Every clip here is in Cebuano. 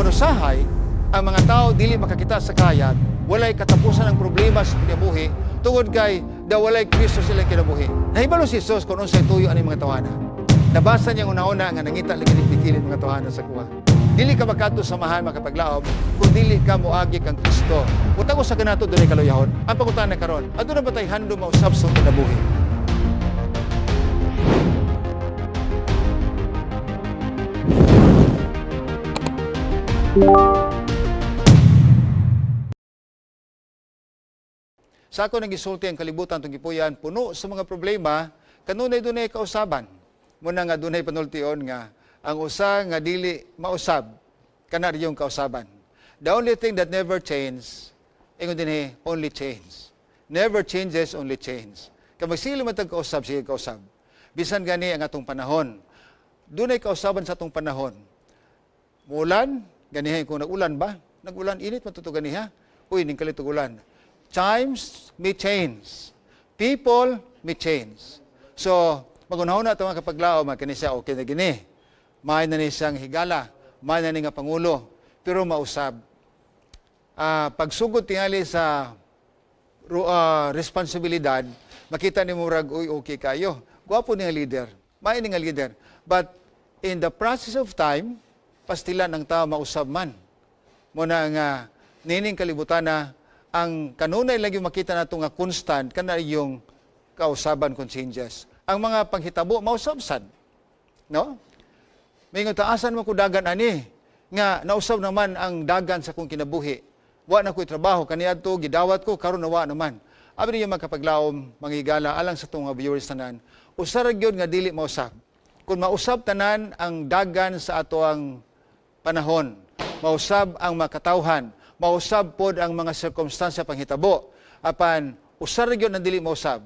Apan usahay, ang mga tao dili makakita sa kahayag, walay katapusan ang problema sa kinabuhi tungod kay daw walay Kristo silang kinabuhi. Nahibalo si Jesus kung unsay tuyo ani mga tawhana. Nabasa niya una-una nga nangita lagi ni pikilin mga tawhana sa kuha. Dili ka makadto sa Amahan, makapaglaom, kung dili ka moagi kang Kristo. Kung sa kanato dunay kaluyahon, ang pangutana karon, aduna ba tay handom mausab sa kinabuhi? Sa ako nang gisulti, ang kalibutan itong gipuyan, puno sa mga problema, kanunay dunay kausaban. Muna nga dunay panultion nga, ang usa nga dili mausab, kana yung kausaban. The only thing that never change, ingon din, only change. Never changes, only change. Kay magsili man tag kausab, sige kausab. Bisan gani ang atong panahon. Dunay kausaban sa atong panahon. Mulan, ganihay kung nag-ulan ba? Nag-ulan, init man to ganiha. Uy, ning kalit ulan. Times may change. People may change. So, magunahon na ito mga kapaglaom, mga kani siya, okay na gini. May na ni siyang higala, may na ni nga pangulo, pero mausab. Pagsugod tingali sa responsibilidad, makita ni murag, uy, okay kayo. Gwapo ni nga leader. May ni nga leader. But in the process of time, pastilan ang tao mausab man. Muna nga, nining kalibutan na, ang kanunay lang yung makita nato nga constant, kana yung kausaban kung changes. Ang mga panghitabo, mausab sad. No? May taasan mo ko dagan ani, nga nausab naman ang dagan sa kong kinabuhi. Wa na ko'y trabaho, kaniadto, gidawat ko, karon na wa naman. Abi niyo makapaglaom, mangigala, alang sa itong viewers tanan, usara gyud nga dili mausab. Kung mausab tanan ang dagan sa ato ang panahon, mausab ang makatawhan, mausab pod ang mga sirkumstansya panghitabo, apan usara gyud ang dili mausab.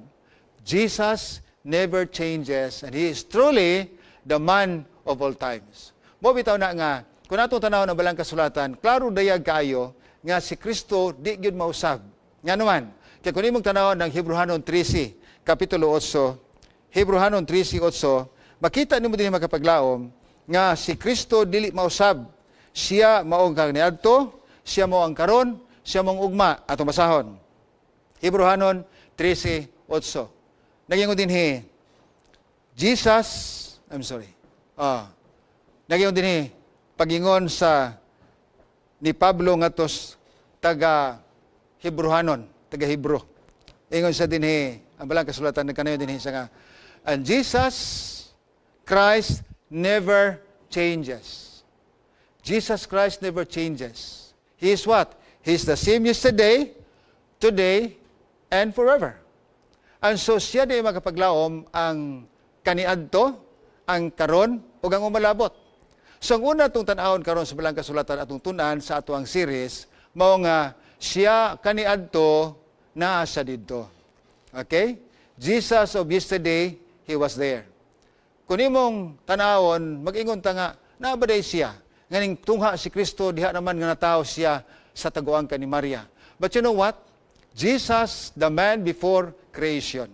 Jesus never changes and He is truly the man of all times. Mo bitaw na nga, kung atong tanaw na balang kasulatan, klaro dayag kaayo nga si Kristo di gyud mausab. Nga naman, kay kung imong tanaw ng Hebrehanon 13, Kapitulo 8, Hebrehanon 13:8, makita nimo din makapaglaom nga si Kristo dili mausab. Siya mao ang kaniadto, siya mao ang karon, siya mao ang ugma. Atong basahon. Hebrehanon 13:8. Nagingon dinhi, Jesus, I'm sorry. Nagingon dinhi pagingon sa ni Pablo ngatos taga Hebrehanon, taga Hebro. Ingon sa dinhi, ang balang kasulatan ng kanayon dinhi sa nga, "And Jesus Christ never changes." Jesus Christ never changes. He is what? He is the same yesterday, today, and forever. And so siya di makapaglaom ang kaniadto, ang karon, ug ang umalabot. So ang una itong tan-awon karon sa balang kasulatan atong tunan sa ato ang series, mao nga siya kaniadto naa siya didto. Okay? Jesus of yesterday, He was there. Kung imong tanawon, mag-ingon ta nga, naa ba day siya? Nganing tungha si Kristo, diha naman nga natawo siya sa taguan ka ni Maria. But you know what? Jesus, the man before creation.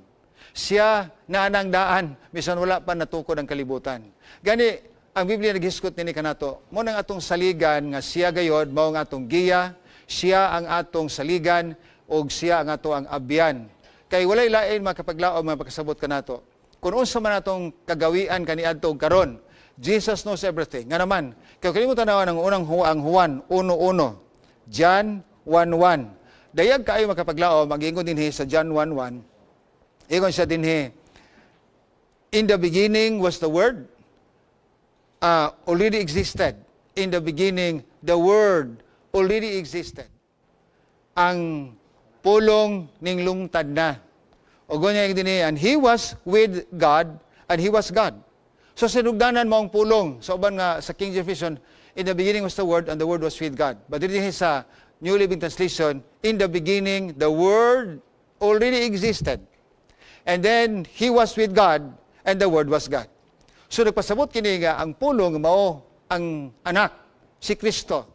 Siya na anang daan, bisan wala pa natukod ang kalibutan. Gani, ang Biblia naghisgot nini kanato, mo nang atong saligan nga siya gayod, mao ang atong giya, siya ang atong saligan, og siya ang ato ang abyan. Kay walay lain makapaglaom mga pagkasabot kanato. Kung unsa man atong kagawian kaniadto og karon, Jesus knows everything. Nga naman, kay kung imong tanawan ang unang ang Juan 1:1, John 1:1. Dayag kaayo makapaglaom, mag-ingon dinhi sa John 1:1. Ingon siya dinhi, "In the beginning was the Word," already existed. In the beginning, the Word already existed. Ang pulong ning lungtad na. O ganyan dinhi, "And He was with God, and He was God." So sinugdanan mo ang pulong. Sa uban nga sa King James Version, "In the beginning was the Word, and the Word was with God." But dinhi sa New Living Translation, "In the beginning, the Word already existed. And then, He was with God, and the Word was God." So nagpasabot kini nga ang pulong mao ang anak, si Kristo.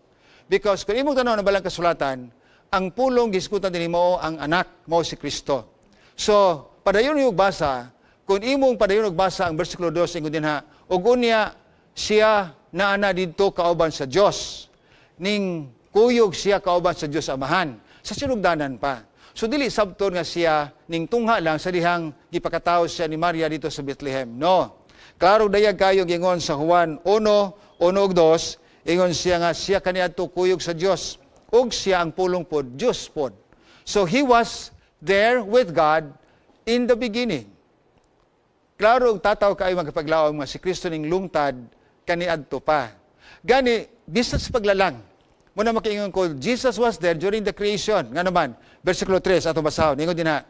Because kung imong tanaw na balang kasulatan, ang pulong gisgutan dinhi mao ang anak, mao si Kristo. So, padayon yung basa, kung imong padayon og basa ang versikulo 2, ingon dinha, "Ug unya siya naana didto kauban sa Dios." ning kuyog siya kauban sa Dios Amahan sa sinugdanan pa. So dili sabton nga siya ning tungha lang sa dihang gipakatawo siya ni Maria dito sa Bethlehem. No. Klaro dayag kayo gingon sa Juan 1, 1 ug 2, ingon siya nga siya kaniadto kuyog sa Dios ug siya ang Pulong pod, Dios pod. So he was there with God in the beginning. Klaro og tataw kaayo, magpaglaom, nga si Kristo ning lungtad kaniadto pa. Gani bisan sa paglalang, muna makaingon ko, Jesus was there during the creation. Nga naman, versikulo 3, ato basahon. Ingon dinha,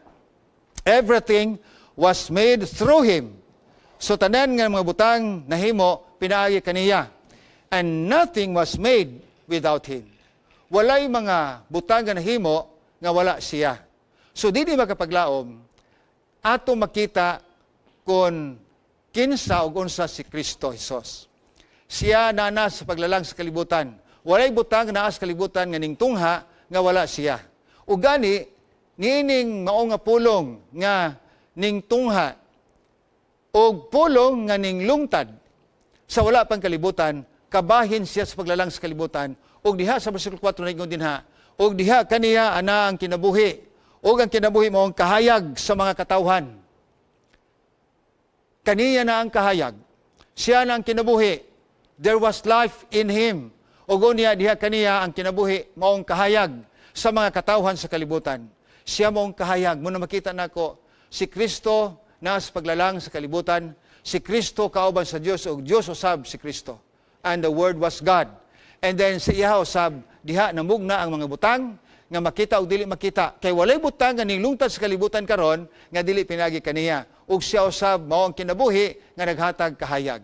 "Everything was made through Him." So tanan nga mga butang nahimo pinaagi kaniya. "And nothing was made without Him." Walay mga butang nga nahimo nga wala siya. So dili makapaglaom, ato makita kung kinsa ug unsa si Kristo Jesus. Siya nana sa paglalang sa kalibutan. Walay butang naa sa kalibutan nga ningtungha nga wala siya. Ug gani niining mao nga Pulong nga ningtungha og Pulong nga ninglungtad sa wala pang kalibutan, kabahin siya sa paglalang sa kalibutan. Ug diha sa versikulo 4 naingon dinha, "Ug diha kaniya ana ang kinabuhi, ug ang kinabuhi mao ang kahayag sa mga katawhan." Kaniya na ang kahayag. Siya na ang kinabuhi. There was life in Him. Ug unya diha kaniya ang kinabuhi mao ang kahayag sa mga katawhan sa kalibutan. Siya mao ang kahayag. Muna makita nako si Kristo na sa paglalang sa kalibutan, si Kristo kauban sa Dios ug Dios usab si Kristo. And the Word was God. And then sa iya usab diha namugna ang mga butang nga makita o dili makita. Kay walay butang nga ninglungtad sa kalibutan karon nga dili pinagi kaniya. Ug siya usab mao ang kinabuhi nga naghatag kahayag.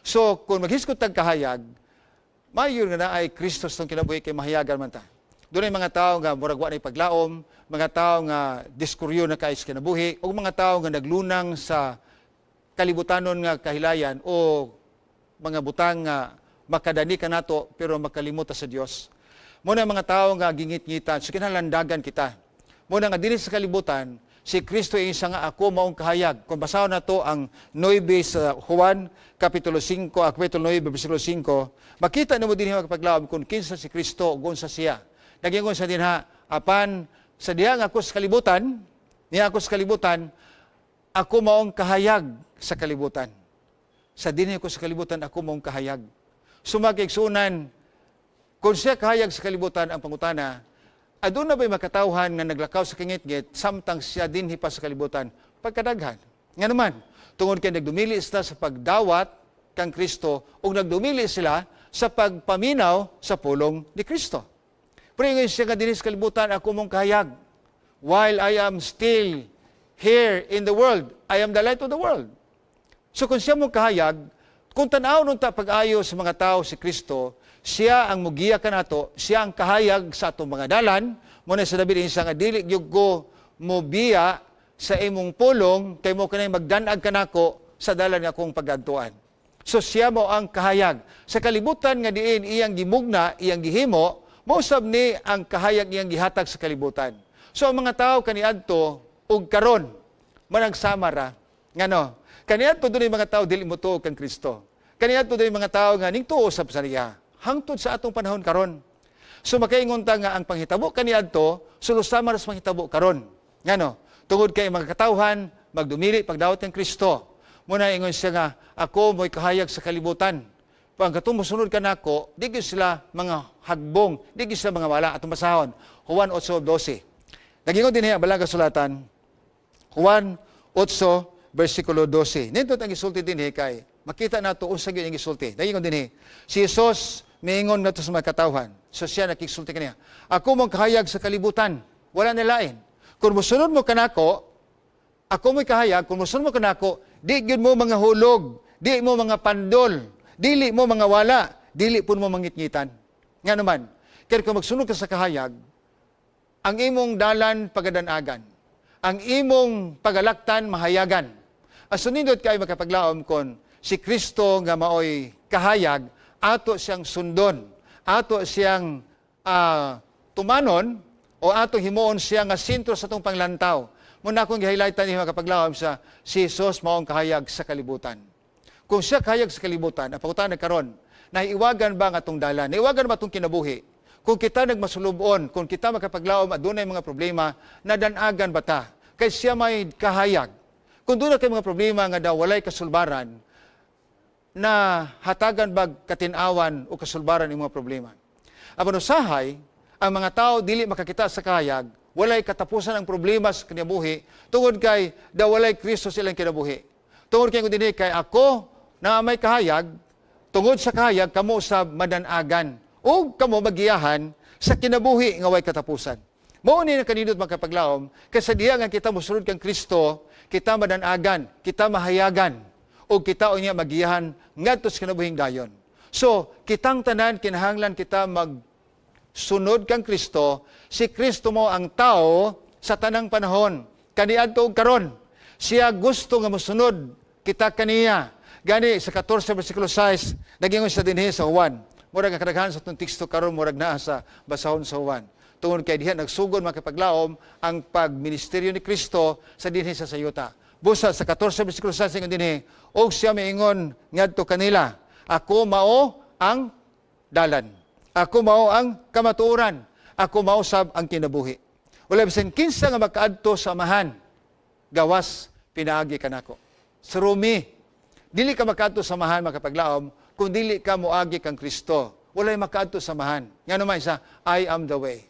So kung maghisgot tag kahayag, mayo nga naay Kristo sa kinabuhi kay mahayagan man ta. Dunay mga tao nga murag wa nay paglaom, mga tao nga diskuryo na kay sa kinabuhi, ug mga tao nga naglunang sa kalibutanon nga kahilayan o mga butang nga makadani kanato pero makalimot ta sa Dios. Muna mga tao nga gingit-ngitan, so kinahanglan kita. Muna nga dinhi sa kalibutan, si Kristo isa nga "Ako maong kahayag." Kung basahon nato ang 9 sa Juan, Kapitulo 5, Kapitulo 9, versikulo 5, makita nimo dinhi, mga kung kinsa si Kristo ug unsa siya. Nagingon sa dinha, "Apan sa diha nga ako sa kalibutan, niya ako sa kalibutan, ako maong kahayag sa kalibutan." Sa dinhi ako sa kalibutan, ako maong kahayag. So mga kaigsuonan, kung siya kahayag sa kalibutan, ang pangutana, aduna ba'y makatawhan nga naglakaw sa kingitngit samtang siya dinhi pa sa kalibutan? Pagkadaghan. Nga naman, tungod kay nagdumili sila sa pagdawat kang Kristo ug nagdumili sila sa pagpaminaw sa pulong ni Kristo. Pero ingon siya nga dinhi sa kalibutan, "Ako mong kahayag. While I am still here in the world, I am the light of the world." So kung siya mong kahayag, kung tanaw nung ta pag-ayo sa mga tao si Kristo, siya ang mugiya kanato, siya ang kahayag sa atong mga dalan. Muna sa David isa nga "Dili gyud ko mobiya sa imong pulong kay mo kanay magdan-ag kanako sa dalan nga akong pagadtuan." So siya mo ang kahayag. Sa kalibutan nga diin iyang gimugna, iyang gihimo, mausab ni ang kahayag iyang gihatag sa kalibutan. So ang mga tao kaniadto ug karon managsama ra. Ngano? Kaniadto dunay mga tao dili motuo kang Kristo. Kaniadto dunay mga tao nga ning tuo usab sa niya. Hangtod sa atong panahon karon. So makaingon ta nga ang panghitabo kaniadto sulusama ra sa panghitabo karon. Ngano? Tungod kay mga katawhan magdumili pagdawat ng Kristo. Muna ingon siya nga "Ako mo'y kahayag sa kalibutan. Pag katong mosunod kanako, di gyud sila mga hagbong, di gyud sila mga wala." Atong basahon. Juan 8:12. Nagingon dinhi ang balang kasulatan, Juan 8 versikulo 12. Nindot ang gisulti dinhi kay makita nato unsa gyud ang gisulti. Nagingon dinhi, si Jesus miingon nato sa mga katawhan. So siya nakigsulti kaniya. "Ako mong kahayag sa kalibutan, wala na lain. Kung mosunod mo kanako, ako mo'y kahayag, kung mosunod mo kanako, di gyud mo mga hulog, di mo mga pandol, dili mo mga wala, dili pud mo mangitngitan." Nga naman, kaya kung magsunod ka sa kahayag, ang imong dalan pagadanagan, ang imong pagalaktan mahayagan. Aso nindot kay makapaglaom kon si Kristo nga maoy kahayag, ato siyang sundon, ato siyang tumanon, o ato himuon siya nga sentro sa atong panglantaw. Muna akong gihighlightan ni makapaglaom sa si Jesus maong kahayag sa kalibutan. Kung siya kahayag sa kalibutan, ang pangutana karon, Nahiwagan ba ang atong dalan? Nahiwagan ba atong kinabuhi? Kung kita nagmasulubon, kung kita makapaglaom adunay mga problema, nadanagan ba ta? Kay siya may kahayag. Kung duna kay mga problema nga daw walay kasulbaran, na hatagan bag katinawan o kasulbaran yung mga problema. Apan usahay, ang mga tao dili makakita sa kahayag, walay katapusan ang problema sa kinabuhi, tungod kay daw walay Kristo sa ilang kinabuhi. Tungod kay kung dinhi kay ako na may kahayag, tungod sa kahayag kamo sa madanagan o kamo magiyahan sa kinabuhi nga way katapusan. Mao ni kanindot, makapaglaom, kay sa diha nga kita mosunod kang Kristo, kita madanagan, kita mahayagan, o kita unya magiyahan ngadto sa kinabuhing dayon. So, kitang tanan kinahanglan kita mag sunod kang Kristo. Si Kristo mao ang tao sa tanang panahon, kaniadto ug karon. Siya gusto nga mosunod kita kaniya. Gani sa 14 versikulo 6, nagingon siya dinhi sa Juan. Murag ang kadaghan sa atong teksto karon murag naa sa basahon sa Juan. Tungod kay diha nagsugod, makapaglaom, ang pagministeryo ni Kristo sa dinhi sa sayuta. Busa sa 14 versikulo 6 ingon dinhi, og siya miingon ngadto kanila, "Ako mao ang dalan. Ako mao ang kamatuoran. Ako mao sab ang kinabuhi. Wala bisan kinsa nga makaadto sa Amahan gawas pinaagi kanako." Through me. Dili ka makaadto sa Amahan, makapaglaom, kung dili ka moagi kang Kristo. Walay makaadto sa Amahan. Ngano man sa I am the way.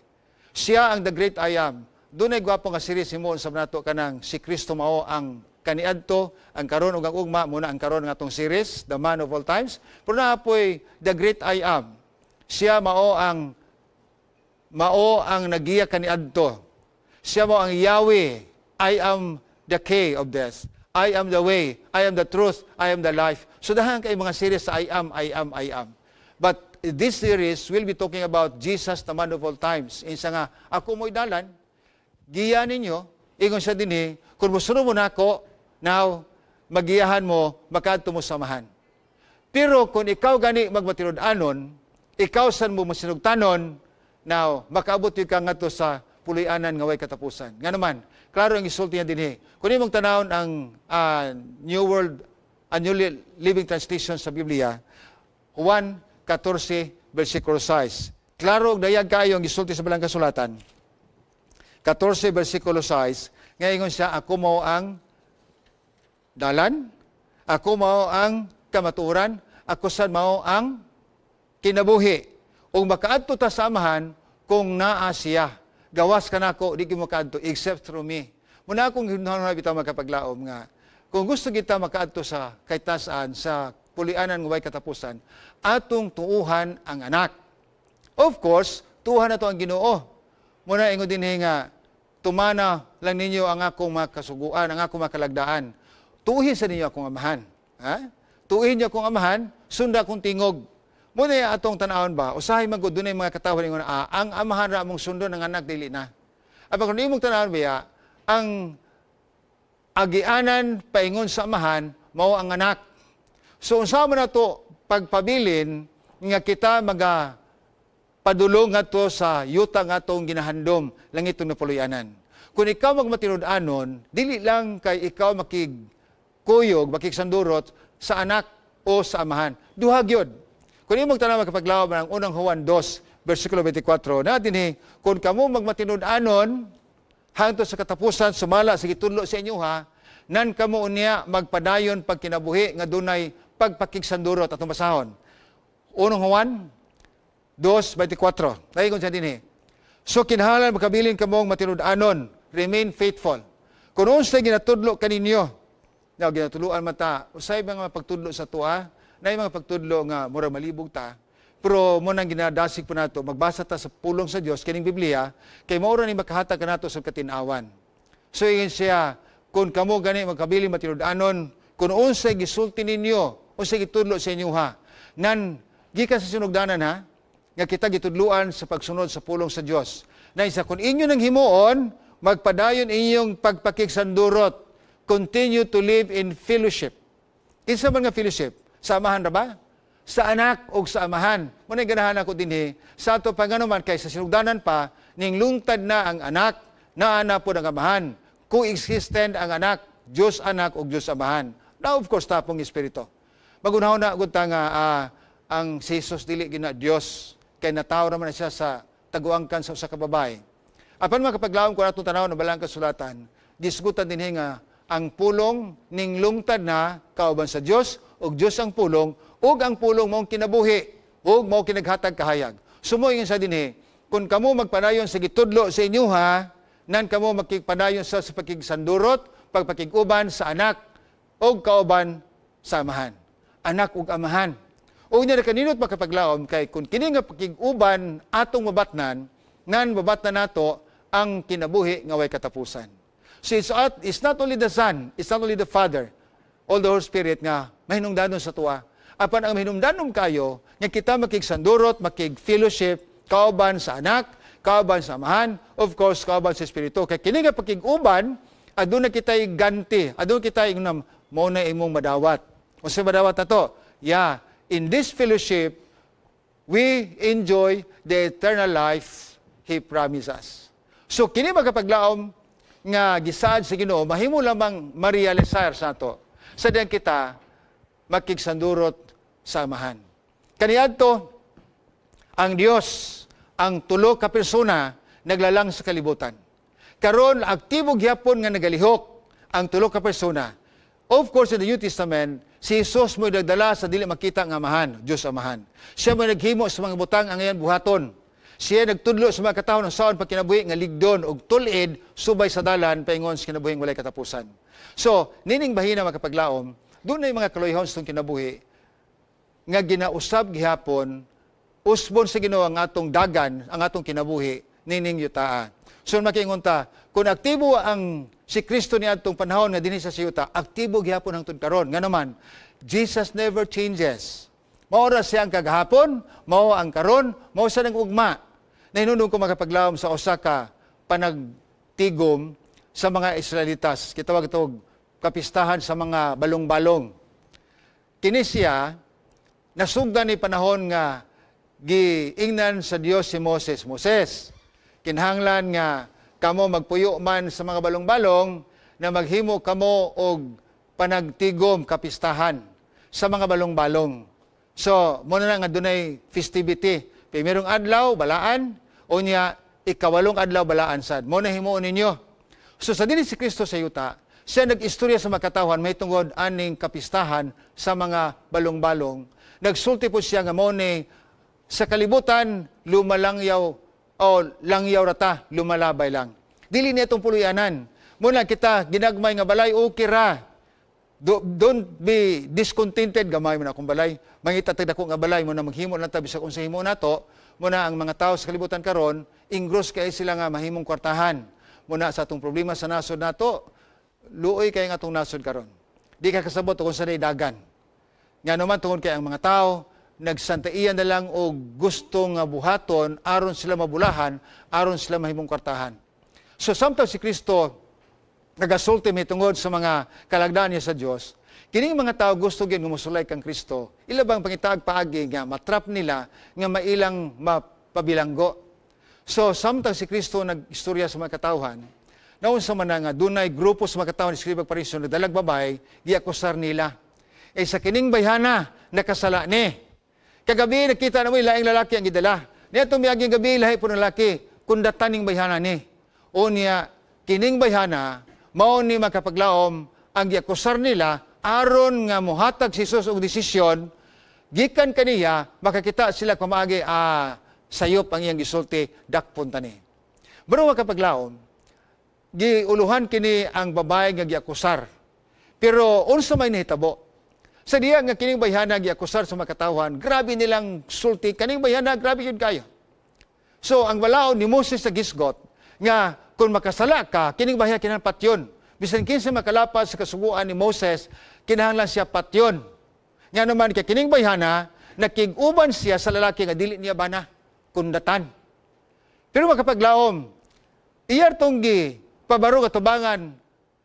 Siya ang the great I am. Dunay gwapo nga series himuon sa nato kanang si Kristo mao ang kaniadto, ang karon ug ang ugma. Mao na ang karon nga atong series, The Man of All Times. Pero naa poy the great I am. Siya mao ang nagiya kaniadto. Siya mao ang Yahweh. I am the key of death. I am the way. I am the truth. I am the life. So daghan kay mga series sa I am, I am, I am. But this series will be talking about Jesus, the man of all times. Insa nga, "Ako mo'y dalan, giya ninyo," ingon siya dinhi, "kung mosunod mo nako, now, magiyahan mo, makaadto mo sa Amahan." Pero kung ikaw gani magmatinud-anon, ikaw san mo masinugtanon, now, makaabot gyud ka ngadto sa puloy-anan nga way katapusan. Nga naman, klaro ang isulti niya dinhi. Kung imong tanawon ang New World, New Living Translation sa Biblia, Juan 14, versikulo 6. Klaro og dayag kayo ang gisulti sa Balang Kasulatan. 14, versikulo 6, nga ingon siya, "Ako mao ang dalan, ako mao ang kamatuoran, ako sad mao ang kinabuhi. Ug makaadto ta sa Amahan kung naa siya. Gawas kanako, di mo makaadto, except through me." Muna akong hinahon bitaw, makapaglaom, nga kung gusto kita makaadto sa kaytasaan, sa puloy-anan nga way katapusan, atong tuuhan ang anak. Of course, tuuhan nato ang Ginoo. Muna ingon dinhi nga tumana lang ninyo ang akong mga kasuguan, ang akong mga kalagdaan. Tuuhin sa ninyo akong Amahan. Ha? Tuuhin niyo akong Amahan, sunda akong tingog. Muna atong tanawon ba, usahay man gud dunay mga katawhan ingon, ang Amahan ra among sundon, ang anak dili na. Apan kung imong tanawon biya, ang agianan paingon sa Amahan mao ang anak. So unsa man nato pagpabilin nga kita maga padulong ngadto sa yuta nga atong ginahandom, langitong na puloy-anan? Kung ikaw magmatinud-anon, dili lang kay ikaw makigkuyog, makigsandurot sa anak o sa Amahan. Duha gyud. Kung imong tanaw, makapaglaom, ang unang Juan 2, versikulo 24, na dinhi, kung kamo magmatinud-anon hangtod sa katapusan sumala sa gitudlo sa inyo ha, nan kamo unya magpadayon pagkinabuhi nga dunay pagpakigsandurot. Atong basahon. Unang Juan 2:24. Naingon siya dinhi. So kinahanglan makabilin kamong matinud-anon, remain faithful. Kung unsay ginatudlo kaninyo, now ginatudloan man ta, usay mga pagtudlo sa tuwa, na mga pagtudlo nga mura malibog ta, pero mo nang ginadasig po nato, magbasa ta sa pulong sa Dios kining Biblia, kay mao ra ni makahatag kanato sa katinawan. So ingon siya, kung kamo gani magkabili matinud-anon, kung unsay gisulti ninyo, unsay gitudlo sa inyo ha, nan gikan sa sinugdanan ha, nga kita gitudluan sa pagsunod sa pulong sa Dios. Na isa kung inyo nang himuon, magpadayon inyong pagpakigsandurot. Continue to live in fellowship. Kinsa man nga fellowship? Sa Amahan ra ba? Sa anak o sa Amahan. Muna ganahan ako dinhi sa ato pa man kay sa sinugdanan pa ning lungtad na ang anak, naa na po ang Amahan. Coexistent ang anak, Diyos anak ug Diyos Amahan. Now of course tapong Espiritu. Magunahon na gud ta nga Ang si Jesus dili gina Dios kay natawo naman na siya sa taguangkan sa usa ka babae. Apan, mga kapaglaom, kung atong tanaw na balang kasulatan, gisgutan dinhi nga ang Pulong ning lungtad na kauban sa Dios ug Dios ang Pulong, ug ang Pulong mao kinabuhi ug mao kinaghatag kahayag. Sumoy sa dinhi, kung kamo magpadayon sa gitudlo sa inyo ha, nan kamo makigpadayon sa pakigsandurot, pagpakig-uban sa Anak ug kauban sa Amahan. Anak ug Amahan. Ug niya kaninot, makapaglaom, kay kung kini nga pakig-uban atong mabatnan, nan mabatnan nato ang kinabuhi nga way katapusan. So it's not only the Son, it's not only the Father, or the Holy Spirit nga mahinungdanon sa tuwa. Apan ang mahinungdanon kayo nga kita makigsandurot, makig-fellowship kauban sa Anak, kauban sa Amahan, of course kauban sa Espiritu. Kay kini nga pakig-uban, aduna kita'y ganti, aduna kita'y ingnon mao na imong madawat. Unsa madawat nato? Yeah, in this fellowship, we enjoy the eternal life He promised us. So kini, magkapaglaom, nga gisaad sa Ginoo, mahimo lamang marealisar sa ato sa diyang kita makigsandurot sa Amahan. Kaniadto, ang Dios, ang tulo ka persona, naglalang sa kalibutan. Karon, aktibo gyapon nga nagalihok ang tulo ka persona. Of course, in the New Testament, si Jesus mo nagdala sa dili makita nga Amahan, Dios Amahan. Siya mo naghimo sa mga butang ang iyang buhaton. Siya nagtudlo sa mga katawhan ng saon pagkinabuhi nga ligdon og tul-id subay sa dalan paingon sa kinabuhing walay katapusan. So, nining bahina, makapaglaom, dunay mga kaluoyhon sa itong kinabuhi nga ginausab gihapon, usbon sa Ginoo ang atong dagan, ang atong kinabuhi nining yutaa. So makiingon ta, kung aktibo ang si Kristo ni atong panahon nga dinhi sa yuta, aktibo gihapon hangtod karon. Nga naman, Jesus never changes. Mao ra siya ang kagahapon, mao ang karon, mao sa nang ugma. Nahinunong ko, makapaglaom, sa usa ka panagtigom sa mga Israelitas. Gitawag ito kapistahan sa mga balong-balong. Kini siya, nasugdan ni panahon nga giingnan sa Dios si Moses. "Moses, kinahanglan nga kamo magpuyo man sa mga balong-balong na maghimo kamo og panagtigom, kapistahan sa mga balong-balong." So, muna na nga dunay festivity. Primerong adlaw, balaan, o niya, ikawalong adlaw, balaan sad. Mo na himuon ninyo. So, sa dili si Kristo sa yuta, siya nag-istorya sa makatawhan may tungod aning kapistahan sa mga balong-balong. Nagsulti po siya nga mo ni sa kalibutan lumalangyaw o langyaw rata, lumalabay lang. Dili niya itong puluyanan. Muna kita, ginagmay nga balay, okay ra. Don't be discontented, gamay mo na akong balay. Mangita tag dako nga balay mo na maghimo lang ta bisag unsa himo nato. Muna ang mga tao sa kalibutan karon, ingros kay sila nga mahimong kwartahan. Muna sa atong problema sa nasod nato, luoy kay nga atong nasod karon. Di ka kasabot kung sa dagan. Nga naman, tungod kay ang mga tao nagsantaian na lang og gusto nga buhaton aron sila mabulahan, aron sila mahimong kwartahan. So samtang si Kristo nagasulti may tungod sa mga kalagdaan niya sa Dios, kining mga tao gusto gyud nga mosulay kang Kristo. Ila bang pangitaag paagi nga matrap nila nga mailang mapabilanggo. So samtang si Kristo nag-istorya sa mga katawhan, naunsa man na nga dunay grupo sa mga katawhan ni Eskriba, Pariseo, nagdalag babae, giakusar nila. Eh sa kining bayhana nakasala ni. Kagabi nakita na mo laing lalaki ang gidala. Niadtong miaging gabi, lahi po ng lalaki, kundatan ning bayhana ni. O niya kining bayhana mao ni, makapaglaom, ang giakusar nila aron nga mohatag si Jesus og desisyon gikan kaniya makakita sila pamaagi, sayop ang iyang gisulti, dakpon ta ni. Pero, makapaglaom, giuluhan kini ang babae nga giakusar. Pero unsa may nahitabo? Sa diya nga kining bayhana giakusar sa makatawhan, grabe nilang sulti, kaning bayhana grabe yun kayo. So ang balaod ni Moses sa gisgot nga kung makasala ka, kining bayhana kinahanglan patyon. Bisan kinsa makalapas sa kasuguan ni Moses, kinahanglan siya patyon. Nga naman kay kining bayhana, nakig-uban siya sa lalaki nga dili niya bana, kundatan. Pero, makapaglaom, iyar tong gi pabaro katubangan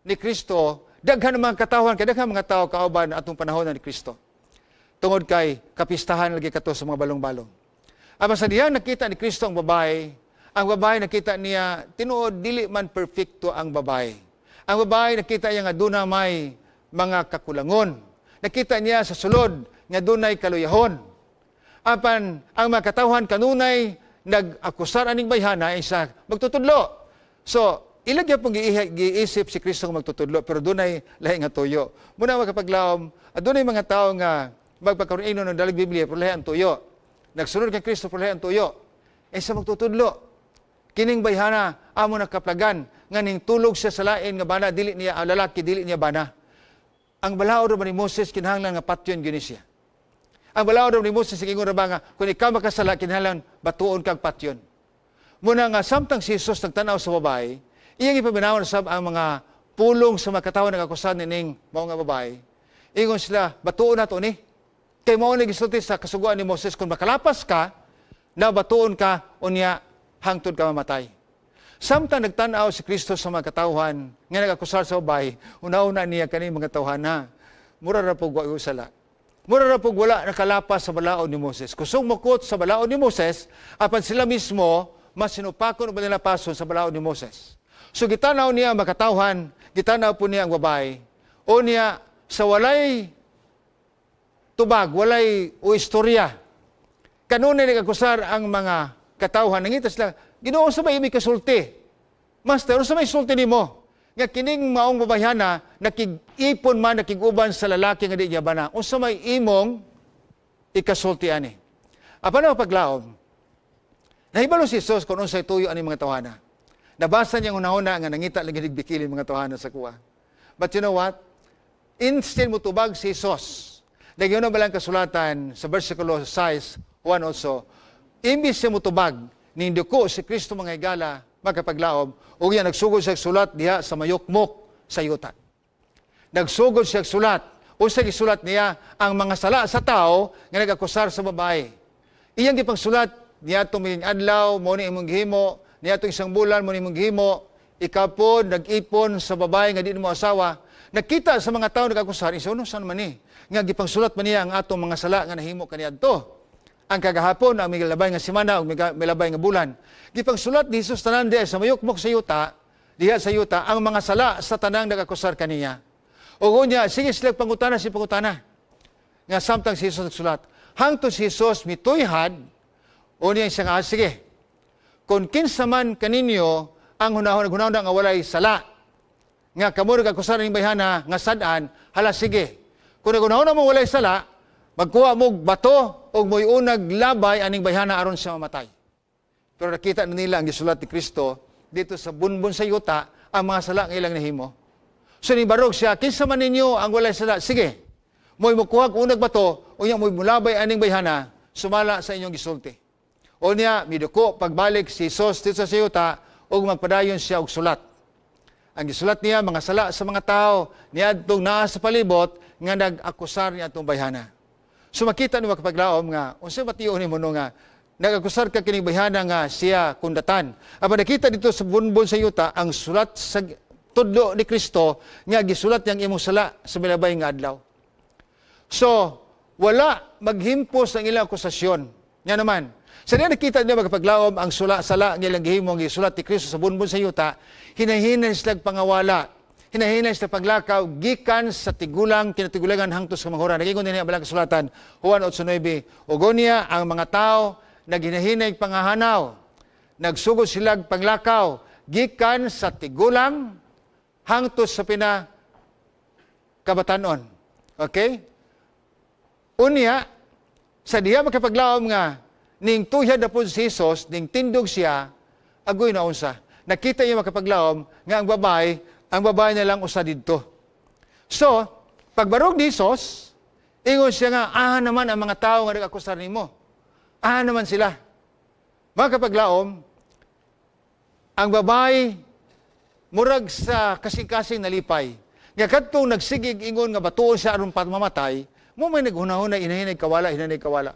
ni Kristo, daghan ng mga katawhan, kay daghan mga tao kauban atong panahon ni Kristo. Tungod kay kapistahan lagi kato sa mga balong-balong. Apan sa diyang nakita ni Kristo ang babae, nakita niya, tinuod dili man perfecto ang babae. Ang babae, nakita niya nga duna may mga kakulangon. Nakita niya sa sulod nga dunay kaluyahon. Apan ang mga katawhan kanunay nag-akusar aning bayhana isa magtutudlo. So, ila gyapon giisip si Kristo nga magtutudlo, pero dunay lahi nga tuyo. Muna, makapaglaom, adunay mga tawo nga magpakaroon ng dalag Biblia pero lahi ang tuyo. Nagsunod kang Kristo pero lahi ang tuyo. Isa magtutudlo. Kining bayhana amo nakaplagan nga ning tulog siya sa lain nga bana, dili niya ang lalaki, dili niya bana. Ang balaod ni Moses, kinahanglan nga patyon gyud siya. Ang balaod ni Moses, ingon ra ba nga kung ikaw makasala, kinahanglan batuon kag patyon. Muna nga samtang si Jesus nagtan-aw sa babae, iyang ipaminawon sab ang mga pulong sa mga katawhan nagakusan nining mao nga babae. Ingon sila, "Batuon nato ni. Kay mao ni gisulti sa kasuguan ni Moses, kung makalapas ka, na batuon ka unya hangtod ka mamatay." Samtang nagtan-aw si Kristo sa mga katawhan nga nagakusar sa babae, una-una niya kani mga tawhan na mura ra pug wa sala. Mura ra pug wala nakalapas sa balaod ni Moses. Kusog mukot sa balaod ni Moses, apan sila mismo mas sinupakon o nalapason sa balaod ni Moses. So gitanaw niya ang makatawhan, gitanaw po niya ang babae. O niya, sa walay tubag, walay o istorya, kanunay nagakusar ang mga katawhan, nangita sila, "Ginoo, sa may imi kasulti? Master, sa may sulti nimo? Nga kining maong babayhana, nakig-ipon man, nakig-uban sa lalaki nga di niya bana. Unsa may imong ikasulti ani?" Apan ang paglaom, nahibalo si Jesus kung unsay tuyo ani mga tawhana. Nabasa niya ang hunahuna nga nangita lang bikili mga tawhana sa kuha. But you know what? Instead mo tubag si Jesus. Nagyan na balang kasulatan sa versikulo 6, 1 also, imbis siya mutubag, ninduko si Kristo, mga higala, magkapaglaom, ug yan nagsugod siya sulat diha sa mayukmok sa yuta. Nagsugod siya sulat. Unsa gisulat niya? Ang mga sala sa tao nga nagakusar sa babae. Iyang gipangsulat niya tuming adlaw, mo ni imong gihimo, niya isang bulan, mo ni imong gihimo, ikaw po nag-ipon sa babae nga di mo asawa. Nakita sa mga tao nagakusar, isuno saan man ni? Nga gipangsulat man niya ang atong mga sala nga nahimo kaniadto. Ang kagahapon, ang may labay nga semana, ug may labay nga bulan. Gipangsulat ni Jesus tanan diha sa mayukmok sa yuta, diha sa yuta, ang mga sala sa tanang nagakusar kaniya. O unya, sige sila pangutana si pangutana. Nga samtang si Jesus nagsulat. Hangtod si Jesus mituyhad, o niya siya nga, "Ah, sige, kung kinsa man kaninyo ang hunahon, naghunahon nga walay sala, nga kamo nagakusar ning bayhana nga sad-an, hala sige. Kung naghunahon mo walay sala, magkuha mo bato o mo'y unag labay aning bayhana aron siya mamatay." Pero nakita na nila ang gisulat ni Kristo dito sa bunbon sa yuta, ang mga sala nga ilang nahimo. So ni barog siya, "Kinsa man ninyo ang walay sala, sige, mo'y mukuha unag bato, unya mo'y mulabay aning bayhana, sumala sa inyong gisulti." O niya, miduko, pagbalik si Jesus dito sa yuta, ug magpadayon siya og sulat. Ang gisulat niya, mga sala sa mga tao, niadtong naa sa palibot, nga nag-akusar niya atong bayhana. So makita ni makapaglaom nga, unsa matiyo ni mo no nga, nag-akusar ka kining bayhana nga siya kundatan. Apan nakita dito sa bunbon sa yuta, ang sulat sa tudlo ni Kristo, nga gisulat niyang imong sala sa milabay nga adlaw. So, wala maghimpos ang ilang akusasyon. Nga naman, sa niya nakita niya magpaglaom ang sula sala nga ilang gihimo ang gisulat ni Kristo sa bunbon sa yuta, hinahinay sila pangawala, hinahinay sila paglakaw gikan sa tigulang kinatigulangan hangtod sa kamanghuran. Nagingon niya ang balang kasulatan, Juan 8:9, ug niya ang mga tao naghinahinay pangahanaw, nagsugod sila panglakaw gikan sa tigulang hangtod sa pina kabatanon. Okay? Unya, sa diha makapaglaom nga, ning tuyad na po si Jesus, ning tindog siya, agoy na unsa. Nakita niya, makapaglaom, nga ang babae na lang usa didto. So, pagbarog ni Jesus, ingon siya nga, "Ah naman ang mga tao nga nag-akusar nimo? Ah naman sila?" Mga kapaglaom, ang babae, murag sa kasing-kasing nalipay. Nga kadtong nagsigig ingon nga batuon siya aron mamatay, mo may naghunahuna inahinay kawala, hinanay kawala.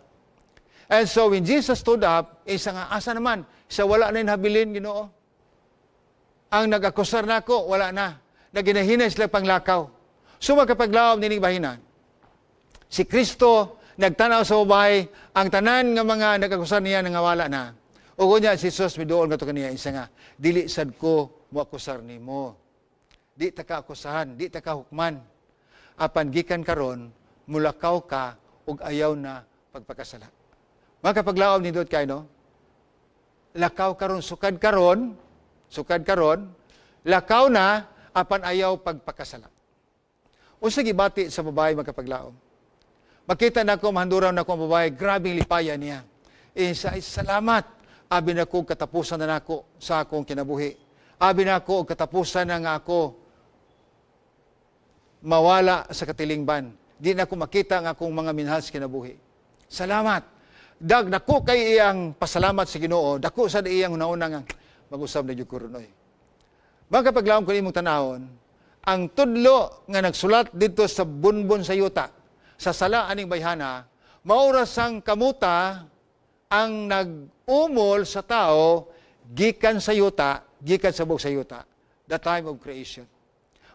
And so when Jesus stood up, isa nga, "Asa naman? Sa wala na habilin, Ginoo. Ang nag-akusar nako, wala na." Naginahinay sila panglakaw. So magkapaglaom nining bahina, si Kristo nagtanaw sa babae, ang tanan nga mga nag-akusar niya nangawala na. Ug unya si Jesus miduol ngadto kaniya, isa nga, "Dili sad ko moakusar nimo. Di ta ka akusahan, di ta ka hukman. Apan gikan karon, mulakaw ka ug ayaw na pagpakasala." Mga kapaglaom, nindot kay, no? Lakaw karon, sukad karon, sukad karon, lakaw na apan ayaw pagpakasala. Unsa gibati sa babae, mga kapaglaom? Makita nako, mahanduraw nako ang babae, grabing lipaya niya. Eh, sa salamat, abi nako katapusan na nako sa akong kinabuhi. Abi nako katapusan na nga ako mawala sa katilingban. Di na ko makita ang akong mga minahal sa kinabuhi. Salamat. Dako kay iyang pasalamat sa Ginoo, dako sa iyang hunahuna nga mag-usab na jud ko ron oy. Mga kapaglaom, kung imong tanawon, ang tudlo nga nagsulat dito sa bunbon sa yuta, sa sala aning bayhana, mao ra sang kamuta ang nag-umol sa tao gikan sa yuta, gikan sa buok sa yuta, the time of creation.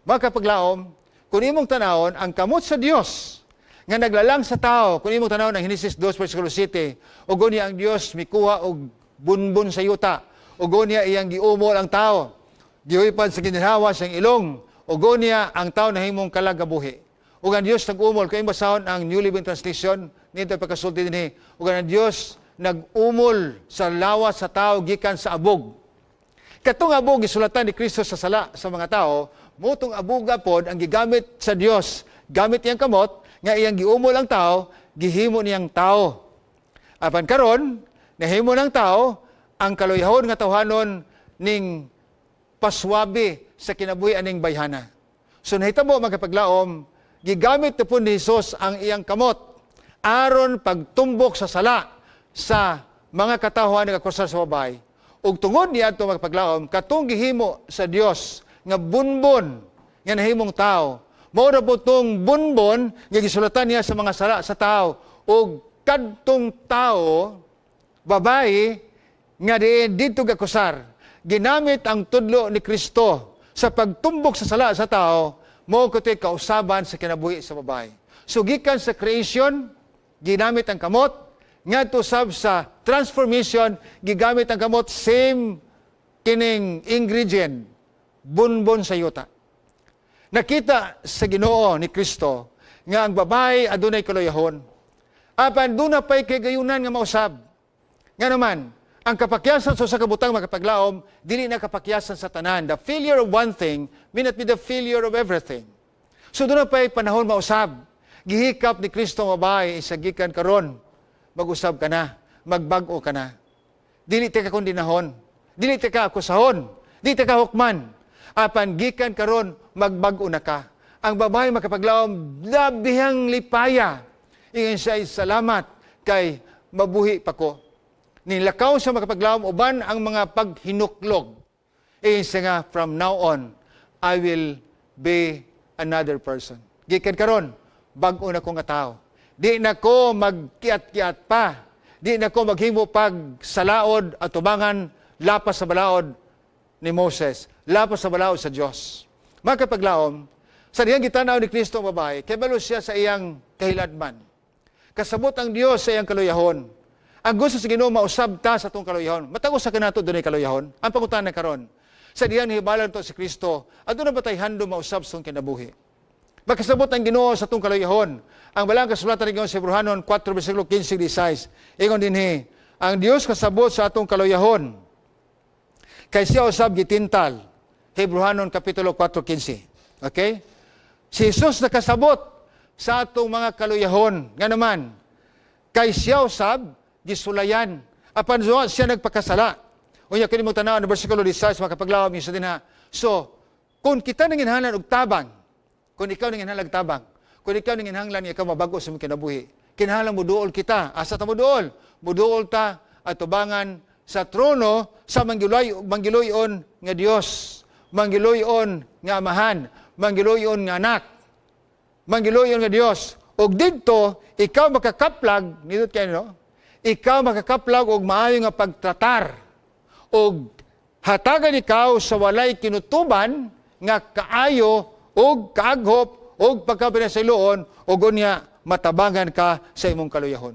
Mga kapaglaom, kung imong tanawon, ang kamot sa Dios nga naglalang sa tao, kung imong tanawon ang Genesis 2 versikulo 7, ug unya ang Dios mikuha og bunbon sa yuta, ug unya iyang giumol ang tao, gihuipan sa ginhawa siyang ilong, ug unya ang tao nahimong kalag nga buhi. Ug ang Dios nag-umol, kung imong basahon ang New Living Translation, nito pagkasulti dinhi, ug ang Dios nag-umol sa lawas sa tao gikan sa abog. Katong abog gisulatan ni Kristo sa sala sa mga tao, mao tong abuga pod ang gigamit sa Dios. Gamit iyang kamot nga iyang giumol ang tao, gihimo niyang tao. Apan karon, nahimo ng tao ang kaluyahon nga tawhanon ning paswabe sa kinabuhi aning bayhana. So nahitabo, mga kapaglaom, gigamit na po ni Jesus ang iyang kamot aron pagtumbok sa sala sa mga katawhan nagakusar sa babae. Ug tungod niadto, mga kapaglaom, katong gihimo sa Dios nga bunbon nga nahimong tao, mao ra po tong bunbon nga gisulatan niya sa mga sala sa tao, ug kadtong tao babae nga diin didto gakusar, ginamit ang tudlo ni Kristo sa pagtumbok sa sala sa tao, mao kuto'y kausaban sa kinabuhi sa babae. So gikan sa creation, ginamit ang kamot, ngadto sab sa transformation, gigamit ang kamot, same kining ingredient, bunbon sa yuta. Nakita sa Ginoo ni Kristo nga ang babae adunay kaluyahon. Apan duna pay kagayunan nga mausab. Nga naman, ang kapakyasan sa usa ka butang, mga kapaglaom, dili na kapakyasan sa tanan. The failure of one thing may not be the failure of everything. So duna pay panahon mausab. Gihikap ni Kristo ang babae, sa gikan karon, mag-usab ka na, magbag-o ka na. Dili ta ka kondinahon, dili ta ka akusahon, dili ta ka hukman. Apan gikan karon, magbag-o na ka. Ang babae, makapaglaom, labihang lipaya. Ingon siya, "Salamat kay mabuhi pa ko." Nilakaw sa makapaglaom uban ang mga paghinuklog. Ingon siya nga, "From now on, I will be another person. Gikan karon, bag-o na ko nga tao. Di na ko magkiat-kiat pa. Di na ko maghimo pag salaod at tubangan lapas sa balaod ni Moses, lapas sa balaod sa Dios." Mga kapaglaom, sa diyang gitanaw ni Kristo ang babae, kabalo siya sa iyang kahiladman. Kasabot ang Dios sa iyang kaluyahon. Ang gusto sa Ginoo, mausab ta sa atong kaluyahon. Matag usa kanato dunay kaluyahon. Ang pangutana karon, sa diyang nihibalan to si Kristo, aduna ba tay handom mausab sa atong kinabuhi? Makasabot ang Ginoo sa atong kaluyahon. Ang balang kasulatan ni Ginoo sa Hebreohanon 4 versikulo 15 16. Ingon dinhi, ang Dios kasabot sa atong kaluyahon. Kay siya usab gitintal. Hebreohanon kapitulo 4:15. Okay? Si Jesus nakasabot sa atong mga kaluyahon. Nga naman, kay siya usab gisulayan. Apan siya nagpakasala. Unya kini mo tan-aw ang versikulo 16, makapaglaom sa dinha. So, kung kita nanginahanglan og tabang, kung ikaw nanginahanglan og tabang, kung ikaw nanginahanglan nga ikaw mabago sa imong kinabuhi, kinahanglan muduol kita. Asa ta muduol? Muduol ta at tubangan sa trono sa manggiloy-on nga Dios, manggiloy-on nga Amahan, manggiloy-on nga Anak, manggiloy-on nga Dios. Ug didto ikaw makakaplag, nindot kay, no? Ikaw makakaplag og maayo nga pagtratar og hatagan ikaw sa walay kinutuban nga kaayo og kaaghop og pagkapinasayloon ug unya matabangan ka sa imong kaluyahon.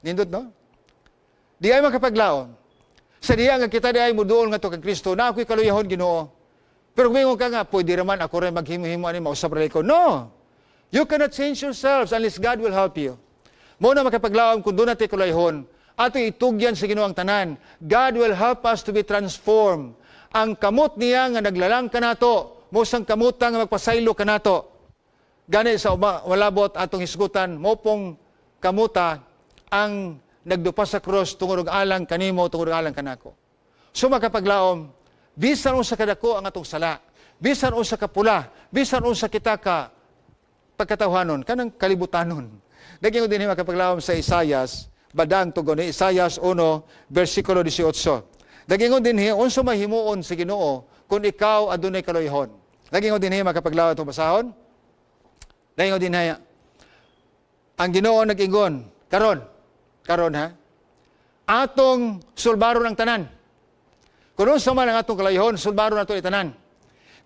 Nindot, no? Di ay makapaglaom. Sa diya nga kita di ay muduol nga to kang Kristo, na ako'y kaluyahon, Ginoo. Pero kung ka nga, pwede raman ako rin maghimo-himo ani, mausab ra ko. No! You cannot change yourselves unless God will help you. Mao na, makapaglaom, kung duna tay kaluyahon, Atong itugyan sa Ginoo ang tanan. God will help us to be transformed. Ang kamot niya nga naglalang kanato, mao sang kamuta nga magpasaylo kanato. Gani sa walabot atong hisgutan, mao pong kamuta ang nagdupa sa krus tungod og alang kanimo, tungod og alang kanako. So makapaglaom, bisan unsa kadako ang atong sala, bisan unsa kapula, bisan unsa kita ka pagkatawhanon, kanang kalibutanon. Naging din makapaglaom sa Isayas, badang tugon ni Isayas 1, versikulo 18. Nagingon din unsa mahimuon sa Ginoo kung ikaw adunay kaluyahon. Nagingon din makapaglaom itong basahon. Nagingon din ang Ginoo nag-ingon, karon, karon ha, atong sulbaron ang tanan. Kung unsa man ang atong kalayhon, sulbaron nato tanan.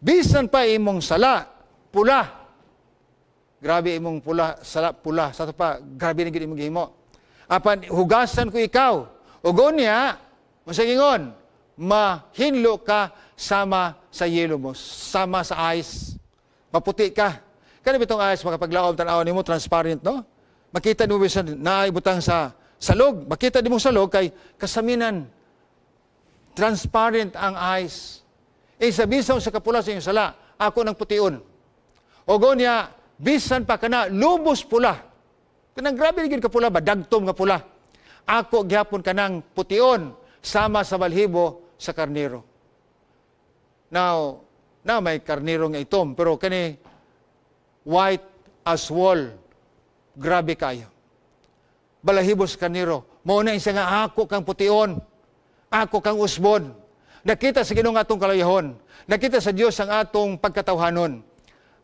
Bisan pa imong sala, pula. Grabe imong pula, sala, pula. Sa pa, grabe na imong gihimo. Apan hugasan ko ikaw. Ug unya, masagingon, mahinlo ka sama sa yelo mo, sama sa ice. Maputi ka. Kani bitong ice, makapaglaom tan-aw nimo transparent, no? Makita nimo bisan naay butang sa salog, makita nimo salog kay kasaminan transparent ang ice. Eh sa bisan sa kapula sa iyong sala, ako ng pution. O niya, bisan pa kana lubos pula. Kanang grabe gid ka pula ba, dagtom nga pula. Ako gihapon kanang pution sama sa balhibo sa karnero. Now, na may karnero nga itom, pero kani white as wool. Grabe kayo. Balahibo sa karnero. Mao na isa nga ako kang pution. Ako kang usbon. Nakita sa Ginoo atong kalayahon. Nakita sa Dios ang atong pagkatawhanon.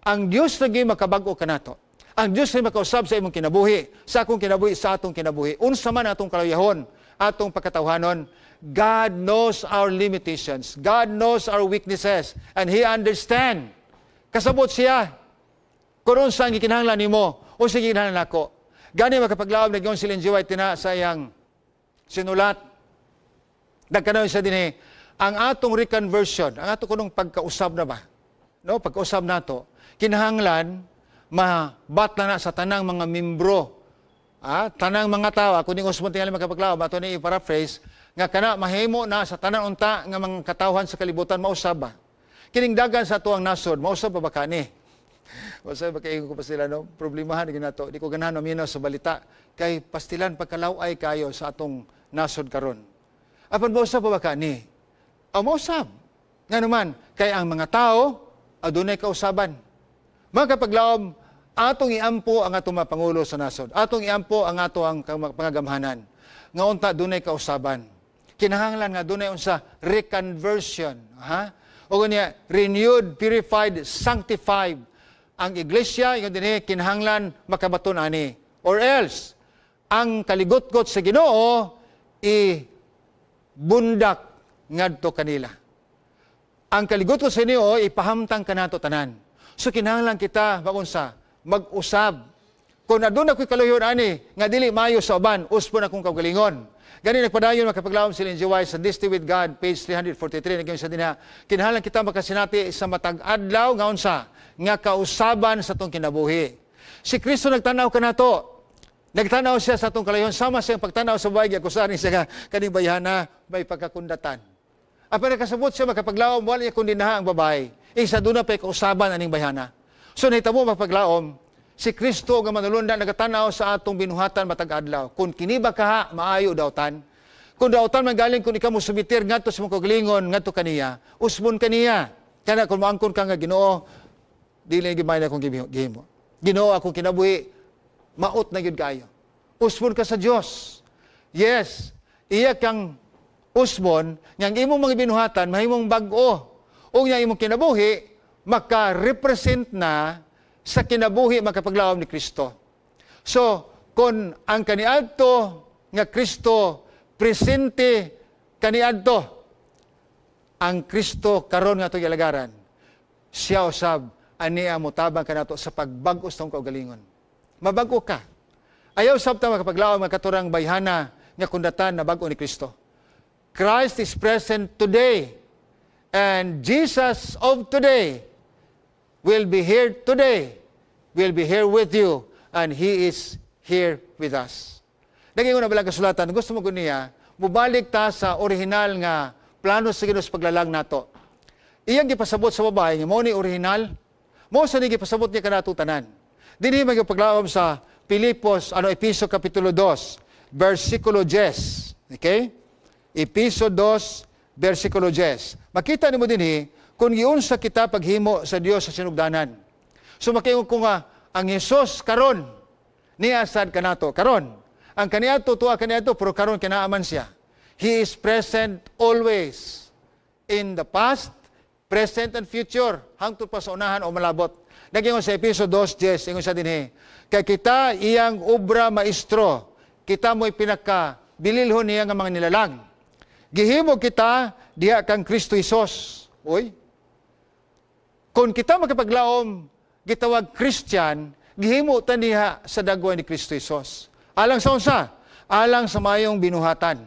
Ang Dios lagi makabag-o kanato. Ang Dios ay makausab sa imong kinabuhi, sa akong kinabuhi, sa atong kinabuhi. Unsa man atong kalayahon, atong pagkatawhanon, God knows our limitations. God knows our weaknesses and He understand. Kasabot siya. Kung unsa ang gikinahanglan nimo, unsa gikinahanglan nako. Gani makapaglaom nagyon si Ellen G. White tina sa iyang sinulat. Nagkanayon siya dinhi, ang atong reconversion, ang atong kunong pagkausab na ba? No, pagkausab nato, kinahanglan mabatla na sa tanang mga membro. Ah, tanang mga tao, ako ning usbon tingali makapaglaom, ato ni i-paraphrase, nga kana mahimo na sa tanan unta nga mga katawhan sa kalibutan mausab ba. Kining dagan sa ato ang nasod, mausab ba ba kani? Usab ba kay ko pa sila no, problemahan gyud nato. Di ko ganahan maminaw sa balita kay pastilan pagkalaw-ay kayo sa atong nasod karon. Apan mausab ba kani? Aw mausab. Nga naman, kay ang mga tao adunay kausaban. Mga kapaglaom, atong iampo ang atong mga pangulo sa nasod. Atong iampo ang ato ang pangagamhanan. Nga unta dunay kausaban. Kinahanglan nga dunay unsa reconversion, ha? O niya, renewed, purified, sanctified ang iglesia, ingon dinhi kinahanglan makabaton ani. Or else, ang kaligot-got sa Ginoo i bundak ngadto kanila. Ang kaligot-got sa Ginoo ipahamtang kanato tanan. So kinahanglan kita magunsa, mag-usab. Kung aduna ko'y kaluhyon ani nga dili maayo sa uban, usbon akong kaugalingon. Gani nagpadayon makapaglaom si Ellen G. White sa This Day with God, page 343, nagyon sa dinha, kinahanglan kita makasinati sa matag adlaw nga unsa, nga kausaban sa atong kinabuhi. Si Kristo nagtanaw kanato. Nagtanaw siya sa atong kalayon, sama siyang pagtanaw sa babae, giakusahan siya nga kaning bayhana may pagkakundatan. Apan nakasabot siya makapaglaom, wala niya kundinaha ang babae. Isa doon na pa'y kausaban aning bayhana. So nahitabo mapaglaom, si Kristo nga manulunda nagatanaw sa atong binuhatan matag adlaw. Kung kini ba kaha, maayo dautan. Kung dautan man galing kung ikaw mo sumitir ngadto sa imong kaugalingon ngadto kaniya, usbon kaniya. Kana kung moangkon ka nga Ginoo, dili gimay na akong gihimo. Ginoo akong kinabuhi, maot na gyud kaayo. Usbon ka sa Dios. Yes, iya kang usbon nga ang imong mga binuhatan mahimong bag-o. Ug nga imong kinabuhi maka-represent na sa kinabuhi makapaglaom ni Kristo. So, kung ang kaniadto nga Kristo presente kaniadto, ang Kristo karon nga atong gialagaran, siya usab ania motabang kanato sa pagbag-o sa atong kaugalingon. Mabag-o ka. Ayaw sab ta makapaglaom nga katurang bayhana nga kundatan na bag-o ni Kristo. Christ is present today. And Jesus of today will be here today, will be here with you, and He is here with us. Naging na balang kasulatan, gusto mo niya, mubalik ta sa original nga plano sa Ginoo sa paglalang nato. Iyang gipasabot sa babae nga mao ni original, mao sa ni gipasabot niya kanato tanan. Dinhi magpaglaom sa Pilipos, ano, Episo kapitulo 2, versikulo 10. Okay? Episo 2, versikulo 10. Makita nimo dinhi kung giunsa kita paghimo sa Dios sa sinugdanan. So makiingon ko nga ang Hesus karon niya sad kanato karon. Ang kaniadto tuwa kaniadto, pero karon kinaaman siya. He is present always, in the past, present and future, hangtod pa sa unahan o malabot. Nagingon sa Episo 2:10, ingon sa dinhi, "Kay kita iyang obra maestro, kita mo'y pinaka bililhon niya nga mga nilalang. Gihimo kita diha kang Kristo Hesus." Uy. Kung kita makapaglaom gitawag Christian, gihimo ta niya sa dagway ni Kristo Hesus. Alang sa unsa? Alang sa mayong binuhatan.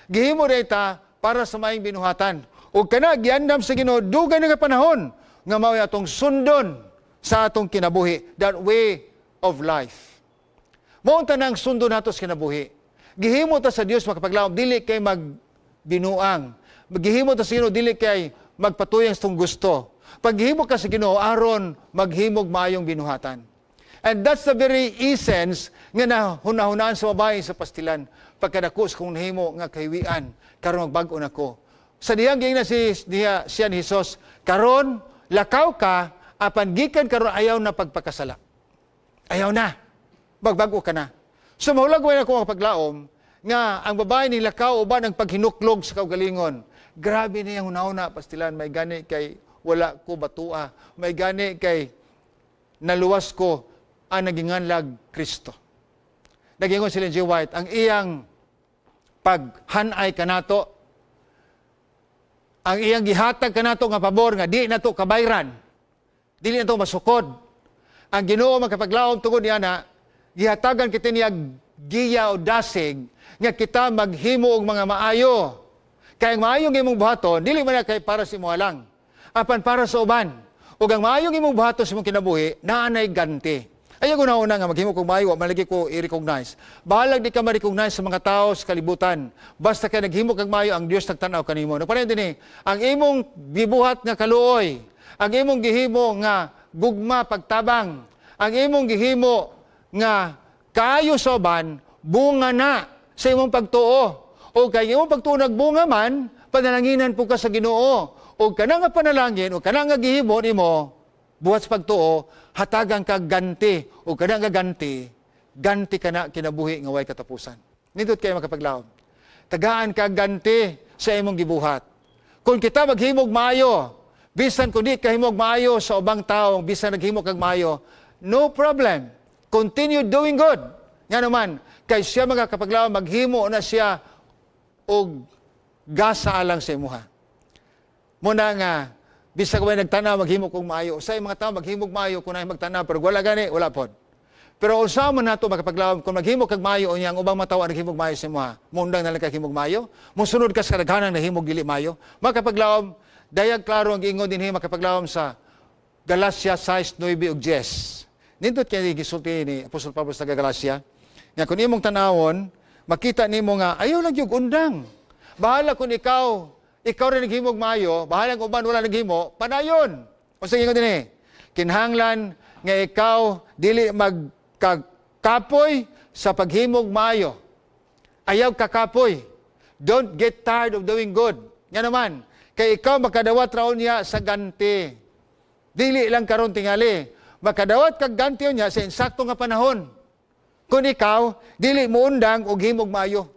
Gihimo ta para sa mayong binuhatan. Ug kana giandam sa Ginoo dugay na nga panahon nga mao'y atong sundon sa atong kinabuhi, that way of life. Mao tanang sundon nato sa kinabuhi. Gihimo ta sa Dios, makapaglaom, dili kay magbinuang. Gihimo ta sa Ginoo dili kay magpatuyang sa tong gusto. Paghimo ka sa Ginoo aron maghimog maayong binuhatan. And that's the very essence nga nahunahunaan sa babae sa pastilan. "Pagkadako sa kong nahimo nga kahiwian, karon magbag-o na ko." Sa diyang giingnan si niya siya ni Jesus, "Karon lakaw ka, apan gikan karon ayaw na pagpakasala. Ayaw na. Magbag-o ka na." So mahulag ko ang paglaom nga ang babae ni lakaw uban ang paghinuklog sa kaugalingon. Grabe niyang hunahuna, pastilan, "May gani kay wala ko batua. May gani kay naluwas ko ang naginganlag Kristo." Nagingon si Ellen G. White, ang iyang paghanay kanato, ang iyang gihatag kanato nga pabor nga di nato kabayran, dili nato masukod. Ang Ginoo, makapaglaom, tungod niya na gihatagan kita niya giya o dasig nga kita maghimo og mga maayo. Kay ang maayong imong buhaton, dili man na kay para sa imo lang, apan para sa uban. Ug ang maayong imong buhaton sa imong kinabuhi, naanay ganti. Ayaw ko na nga maghimo kog maayo, wa man lagi ko i-recognize. Bahalag di ka ma-recognize sa mga tao sa kalibutan. Basta kay naghimo kag maayo, ang Dios nagtan-aw kanimo. Nagpanayon dinhi, ang imong gibuhat nga kaluoy, ang imong gihimo nga gugma pagtabang, ang imong gihimo nga kaayo sa uban, bunga na sa imong pagtuo. O kay imong pagtuo nagbunga man, panalanginan po ka sa Ginoo. O kana nga panalangin, o kana nga gihimo nimo, buhat sa pagtuo, hatagan ka ganti. O kana nga ganti, ganti ka na kinabuhi nga way katapusan. Nindot kayo, makapaglaom. Tagaan ka ganti sa imong gibuhat. Kung kita maghimog maayo, bisan kung di kahimog maayo sa ubang tao, bisan naghimo kag maayo, no problem. Continue doing good. Nga naman, kay siya, mga kapaglaom, maghimo na siya og gasa alang sa imuha. Muna nga, bisag way nagtanaw, maghimo kong maayo. Sa mga tao, maghimog maayo kung naay magtanaw, pero wala gani, wala pod. Pero unsa man nato, makapaglaom, kung maghimo kag maayo unya ang ubang matawo ang naghimog maayo sa imuha, muundang na lang kag himog maayo, mosunod ka sa kadaghanan nahimog dili maayo. Makapaglaom, dayag klaro ang giingon dinhi, makapaglaom, sa Galacia 6, 9 ug 10. Nindot kay gisulti ni Apostol Pablo sa Galacia, nga kung imong tanawon, makita nimo nga ayaw lang yung undang. Bahala kung ikaw rin naghimog maayo, bahala kung uban wala naghimo, padayon. Unsa ingon dinhi? "Kinahanglan nga ikaw dili magkakapoy sa paghimog maayo." Ayaw kakapoy. Don't get tired of doing good. Nga naman, kay ikaw makadawat raon niya sa ganti. Dili lang karon tingali. Makadawat kag ganti niya sa insakto nga panahon. Kung ikaw, dili mo undang og himog maayo.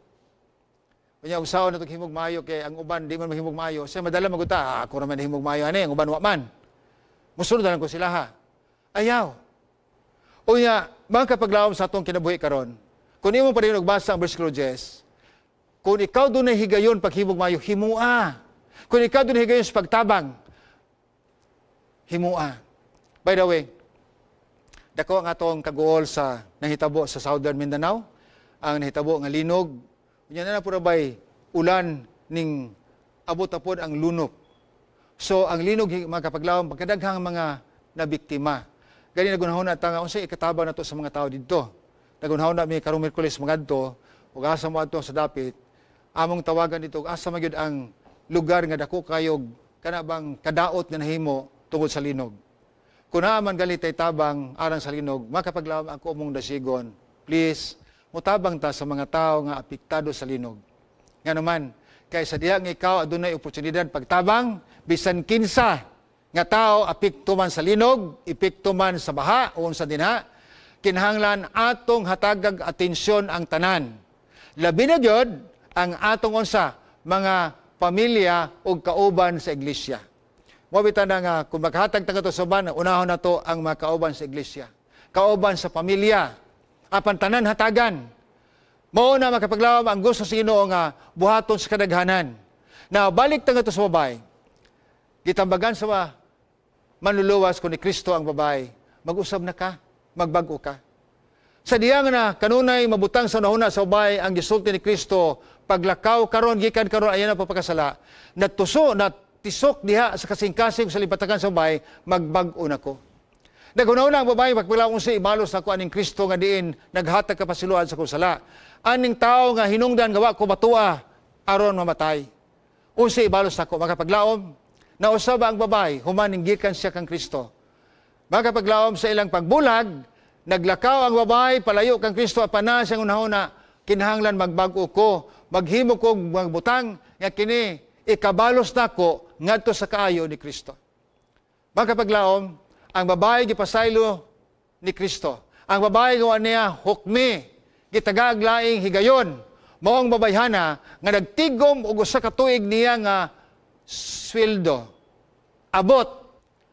Unya usaon na himog maayo kay ang uban di man mahimog maayo. Sa madala maguta, "Ah, ako raman himog maayo ani, ang uban wa man. Musunod na lang ko sila ha." Ayaw. Unya, mga kapaglaom, sa atong kinabuhi karon, kung imo pa rin basa ang versikulo 10, kung ikaw dunay higayon paghimog maayo, himua. Kung ikaw dunay higayon sa pagtabang, himua. By the way, dako ang atong kaguol sa nahitabo sa Southern Mindanao, ang nahitabo nga linog. Unya na pura bay ulan ning abot apod ang lunop. So ang linog, mga kapaglaom, pagkadaghang mga nabiktima. Gani nagunahon na ta nga unsay ikatabang nato sa mga tao didto. Nagunahon na mi karong Miyerkules mangadto. Ug asa mo adto sa dapit, among tawagan dito asa man gyud ang lugar nga dako kayog kana bang kadaot nga nahimo tungod sa linog. Kung naa man gali tay tabang alang sa linog, makapaglaom ako mong dasigon. Please, mutabang ta sa mga tao nga apektado sa linog. Nga naman, kay sa diha nga ikaw adunay oportunidad pagtabang, bisan kinsa nga tao apekto man sa linog, epekto man sa baha o unsa dinha, kinahanglan atong hatagag atensyon ang tanan. Labi na gyud ang atong unsa mga pamilya ug kauban sa iglesia. Mao bitaw na nga kung maghatag ta kato sa uban, unahon nato ang mga kauban sa iglesia, kauban sa pamilya, apan tanan hatagan. Mao na, makapaglawom, ang gusto sa Ginoo nga buhaton sa kadaghanan. Na balik ta ngadto sa babae. Gitambagan sa Manluluwas kun ni Kristo ang babae, mag-usab na ka, magbag-o ka. Sa diya nga na kanunay mabutang sa nahuna sa babae ang gisulti ni Kristo, paglakaw karon gikan karon ayaw na pagpakasala, natuso na tisok diha sa kasing-kasing sa lipatakan sa babae, magbag-o na ko. Naghuna ang babae, pagpila sa ibalos ako aning Kristo nga diin naghatag kapasiluan sa kong sala. Aning tao nga hinungdan gawa ko batua aron mamatay. Unsa ibalos ako makapaglaom? Nausab ang babae, human gikan siya kang Kristo. Makapaglaom, sa ilang pagbulag, naglakaw ang babae palayo kang Kristo apan na siyang unahuna, kinahanglan magbag-o ko, maghimo ko magbutang nga kini ikabalos nako ngadto sa kaayo ni Kristo. Makapaglaom, ang babae gipasaylo ni Kristo. Ang babae gawa niya hukmi, gitagaag laing higayon. Maong babayhana nga nagtigom og usa ka tuig niya nga sweldo. Abot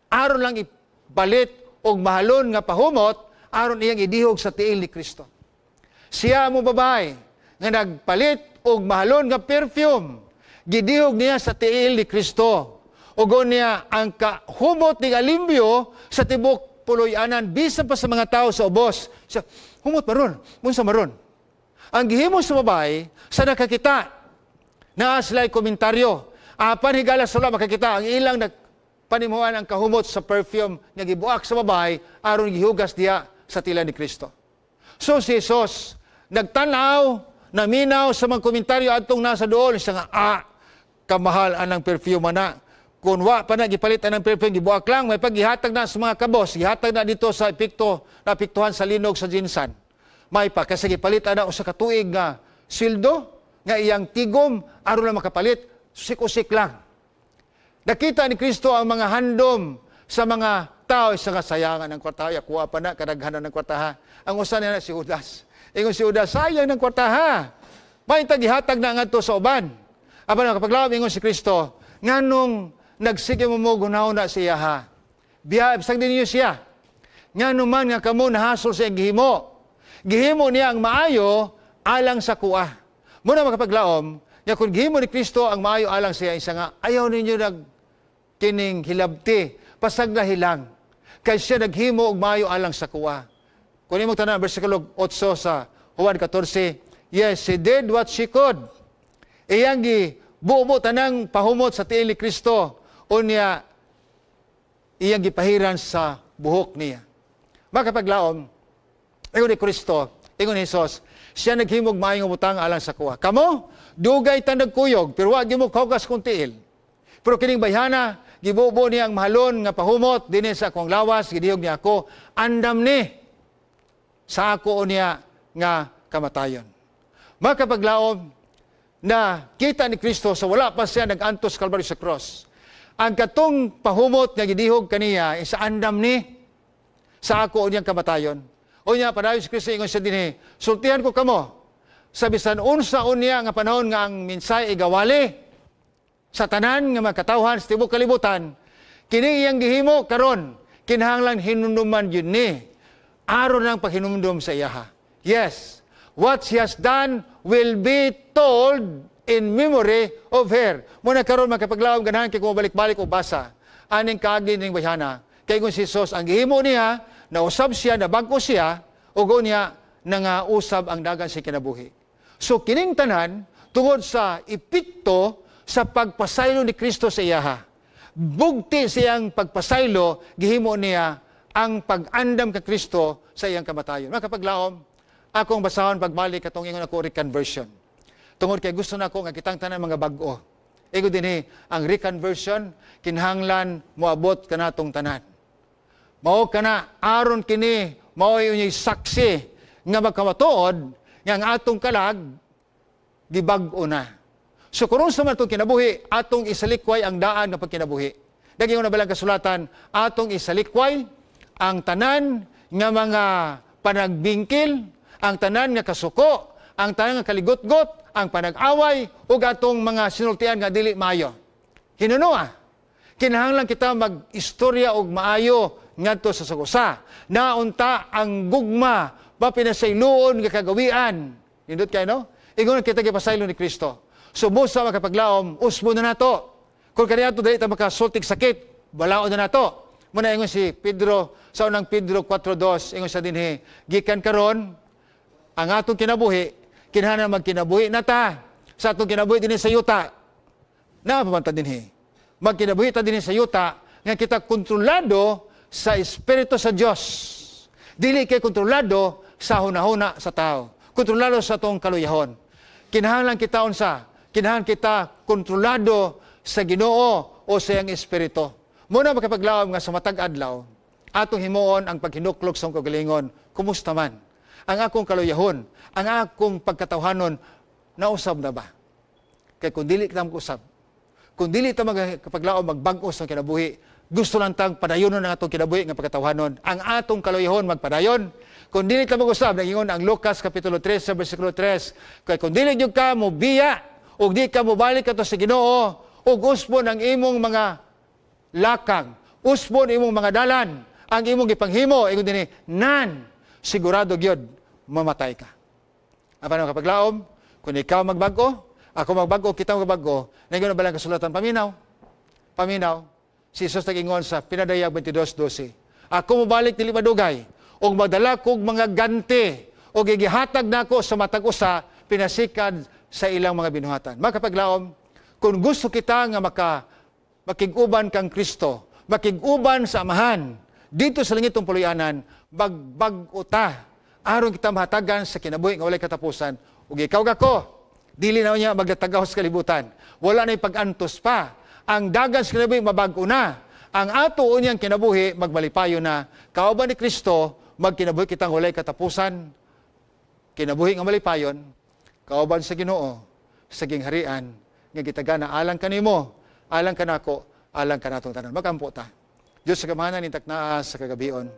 aron lang ipalit og mahalon nga pahumot aron iyang idihog sa tiil ni Kristo. Siya mo babae nga nagpalit og mahalon nga perfume, gidihog niya sa tiil ni Kristo. Ug niya ang kahumot ni alimbyo sa tibok puloy-anan bisan pa sa mga tao sa ubos. Siya, humot maron, unsa maron. Ang gihimo sa babae sa nakakita, naa sila'y komentaryo. Apan higala sa wala makakita, ang ilang nagpanimuan ang kahumot sa perfume nga gibuak sa babae aron gihugas diha sa tila ni Kristo. So si Jesus nagtanaw, naminaw sa mga komentaryo adtong nasa dool siya nga, ah, kamahal anang perfume na. Kung wa pa na gipalit anang perfume, gibuak lang, may paggihatag na sa mga kabos, gihatag na dito sa epekto, naapektuhan sa linog sa GenSan. May pa kasi gipalit ana usa ka tuig nga sweldo nga iyang tigom aron lang makapalit, usik-usik lang. Nakita ni Kristo ang mga handom sa mga tao sa kasayangan ng kwarta, ya kuha pa na kadaghanan ng kwarta ha. Ang usa niya na si Judas. Ingon si Judas, sayang ng kwarta ha. May tagihatag na ngadto sa uban. Apan nakapaglawom, ingon si Kristo, nganong nagsige mo mo gunahon na siya ha. Biya, bisag din ninyo siya. Ngano man nga kamo nahasol sa iyang gihimo. Gihimo niya ang maayo alang sa kuha. Muna makapaglaom, nga kung gihimo ni Kristo ang maayo alang siya, isa nga, ayaw ninyo nag kining hilabti, pasag na hilang. Kay siya naghimo og maayo alang sa kuha. Kung imong tanan, versikulo 8 sa Juan 14, yes, she did what she could. Iyang gi buo tanang pahumot sa tiil ni Kristo, unya iyang gipahiran sa buhok niya. Makapaglaom, ingon ni Kristo, ingon ni Jesus, siya naghimog maayong butang alang sa kuha. Kamo, dugay ta nagkuyog, pero wa gyud mo kahugas kong tiil. Pero kining bayhana, gibubo niya ang mahalon nga pahumot dinhi sa akong lawas, gidihog niya ako, andam ni sa ako niya nga kamatayon. Makapaglaom na kita ni Kristo sa wala pa siya nag-antos Kalbaryo sa cross. Ang katong pahumot nga gidihog kaniya isa andam ni sa ako niyang kamatayon. Unya padayon si Kristo, ingon siya dinhi, sultihan ko kamo sa bisan unsa unya nga panahon nga ang minsay igawali sa tanan nga mga katawhan sa tibuok kalibutan, kini iyang gihimo karon kinahanglan hinumduman yun ni aron ang paghinumdum sa iyaha. Yes, what she has done will be told in memory of her. Muna karon, makapaglaom, ganahan kay kung balik-balik o basa aning kaagi ning bayhana. Kay kung si Jesus ang gihimo niya, nausab siya, nabag-o siya, ug niya nangausab ang dagan sa kinabuhi. So kining tanan tungod sa epekto sa pagpasaylo ni Kristo sa iyaha. Bugti siyang pagpasaylo, gihimo niya ang pag-andam ka Kristo sa iyang kamatayon. Mga kapaglaom, Akong basahon pagbalik katong ingon ako reconversion. Tungod kay gusto nako nga kitang tanan mga bag-o. Ingon dinhi, ang reconversion kinahanglan moabot kanatong tanan. Mao kana aron kini mao'y unyay saksi nga magkamatuod nga ang atong kalag gibag-o na. So kung sa man atong kinabuhi, atong isalikway ang daan nga pagkinabuhi. Daging na balang kasulatan, atong isalikway ang tanan nga mga panagbingkil, ang tanan nga kasuko, ang tanan nga kaligutgot, ang panag-away, ug atong mga sinultian nga dili maayo. Hinunoa, kinahanglan kita mag-istorya og maayo ngadto sa sagusa. Naunta ang gugma mapinasayloon nga kagawian. Nindot kay, no? Ingon kita gipasaylo ni Kristo. So busa makapaglaom, usbo na nato. Kung kaniadto dili ta makasultig sakit, balaon na nato. Muna ingon si Pedro sa unang Pedro 4:2, ingon sa dinhi, gikan karon ang atong kinabuhi, kinahanglan magkinabuhi na ta sa atong kinabuhi dinhi sa yuta. Naa pa man ta dinhi. Magkinabuhi ta dinhi sa yuta nga kita kontrolado sa espiritu sa Dios. Dili kay kontrolado sa hunahuna sa tao. Kontrolado sa atong kaluyahon. Kinahanglan kita unsa? Kinahanglan kita kontrolado sa Ginoo o sa iyang espiritu. Muna makapaglaom nga sa matag adlaw, atong himuon ang paghinuklog sa akong kagalingon. Kumusta man? Ang akong kaluyahon, ang akong pagkatawhanon, nausab na ba? Kay kung dili kita mag-usab, kung dili ta magkapaglaom magbag-o sa kinabuhi, gusto lang tang padayonon ang atong kinabuhi nga pagkatawhanon. Ang atong kaluyahon magpadayon. Kung dili ta mag-usab, nagingon ang Lucas Kapitulo 3 versikulo 3, kay kung dili gyud ka mobiya ug di ka mobalik kato sa Ginoo, ug usbon ang imong mga lakang, usbon imong mga dalan, ang imong gipanghimo, ingon dinhi, nan sigurado gyud mamatay ka. Apan kapaglaom, kung ikaw magbag-o, ako magbag-o, kita magbag-o, naingon na balang kasulatan, paminaw. Paminaw. Si Jesus nag-ingon sa Pinadayag 22:12. Ako mobalik dili madugay, ug magdala kog mga ganti, ug gigihatag nako sa matag usa pinasikad sa ilang mga binuhatan. Makapaglaom, kung gusto kita nga makig-uban kang Kristo, makig-uban sa Amahan, dito sa langitong puloy-anan, magbag-o ta, aron kita mahatagan sa kinabuhi nga walay katapusan. Ug ikaw gako, dili na niya magdatagaw sa kalibutan. Wala na pag-antos pa. Ang dagan sa kinabuhi mabag-o na. Ang ato unyang kinabuhi magmalipayo na. Kauban ni Kristo, magkinabuhi kitang walay katapusan. Kinabuhi nga malipayon, kauban sa Ginoo, sa gingharian, nga gitagana alang kanimo, alang kanako, alang kanatong tanan. Magampo ta. Diyos sa kamahanan, intak naa sa kagabion.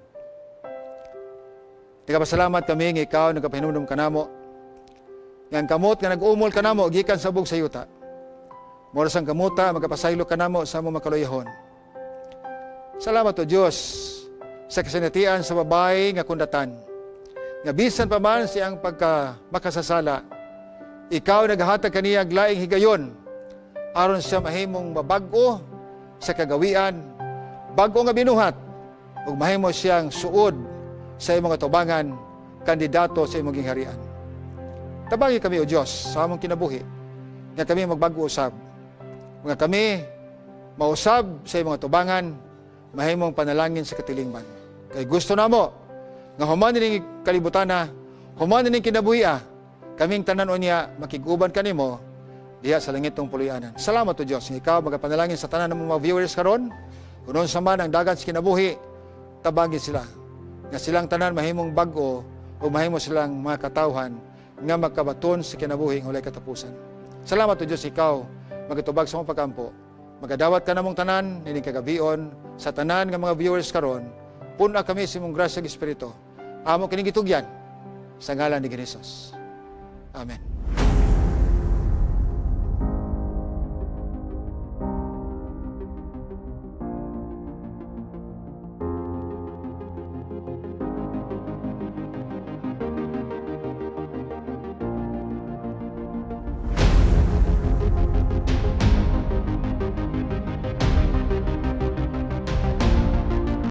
Nagapasalamat kami nga ikaw nagapahinumdum kanamo. Nga ang kamot nga nag-umol kanamo gikan sa bug sa yuta. Mura sang kamuta magapasaylo kanamo sa among makaluyahon. Salamat o Dios sa kasinatian sa babae nga kundatan. Nga bisan pa man siyang pagka makasasala, ikaw naghatag kaniya og laing higayon aron siya mahimong mabag-o sa kagawian, bag-o nga binuhat, ug mahimo siyang suod sa imong atubangan, kandidato sa imong gingharian. Tabangi kami, O Diyos, sa among kinabuhi, nga kami magbag-o usab. Nga kami mausab sa imong atubangan, mahimong panalangin sa katilingban. Kay gusto namo nga human ning kalibutana, human ning kinabuhi, kaming tanan unya makig-uban kanimo diha sa langitong puloy-anan. Salamat o Diyos nga ikaw magapanalangin sa tanan ng mga viewers karon. Kung sa man ang dagan sa kinabuhi, tabangi sila. Nga silang tanan mahimong bag-o o mahimo silang mga katawhan nga makabaton sa kinabuhi nga walay katapusan. Salamat o Diyos, ikaw magatubag sa mga pagkampo. Magadawat ka namong tanan nining kagabion sa tanan nga mga viewers karon. Puna kami sa imong grasya ug espiritu. Amo kining gitugyan sa ngalan ni Jesus. Amen.